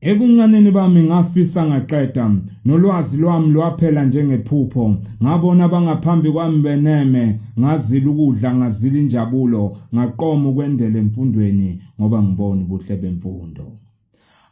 Ebuncaneni bami ngafisa ngaqeda, nolwazi lwami lwaphela njengephupho. Ngabona abangaphambi kwami beneme, ngazila ukudla, ngazila injabulo, ngaqoma ukwendela emfundweni ngoba ngibona ubuhle bemfundo.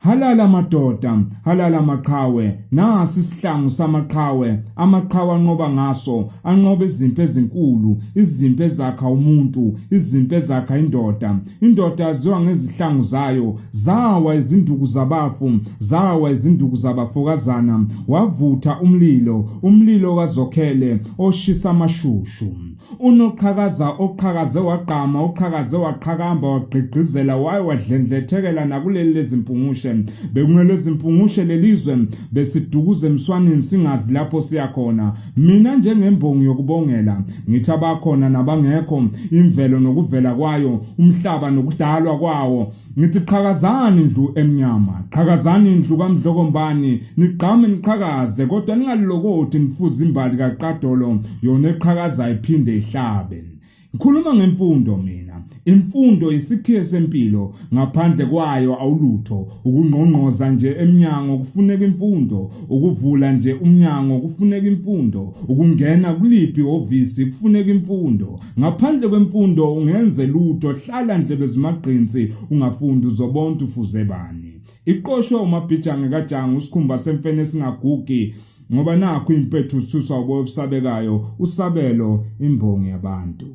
Halala madoda, halala maqhawe, nasi isihlangu samaqhawe, amaqhawe anqoba ngaso, anqoba izimpi ezinkulu, izimpi ezakha umuntu, izimpi ezakha indoda. Indoda yaziwa ngezihlangu zayo, zawa izinduku zabafu, zawa izinduku zabafokazana, wavutha umlilo, umlilo kaZokhele oshisa amashushu. Unoqhakaza oqhakaze wagqama oqhakaze waqhakamba wagqigqizela waye wadlendlethekela nakuleli lezimpungushe bekungelezimpungushe lelizwe besidukuza emswanini singazi lapho siya khona mina njengembongi yokubongela ngithi abakhona nabangekho imvelo nokuvela kwayo umhlaba nokudalwa kwawo Ngithi qhakazani ndlu emnyama, qhakazani ndlu kaMdlokombani, nigqame niqhakaze kodwa ningalokothi nifuze imbali kaQadolo yona eqhakaza iphinde ihlabe. Ngikhuluma ngemfundo mina. Imfundo isikhiye sempilo, ngaphandle kwayo awulutho. Ukungqongqoza nje emnyango kufuneka imfundo, ukuvula nje umnyango kufuneka imfundo, ukungena kuliphi ihhovisi kufuneka imfundo. Ngaphandle kwemfundo ungenze lutho hlala ndlebe zimagqinsi ungafundi uzobonta ufuze bani. Iqoshwe uMabhijange kaJangu usikhumba semfene esingagugi ngoba nakhu impethu ususwa uboya obusabekayo usabelo imbongi yabantu.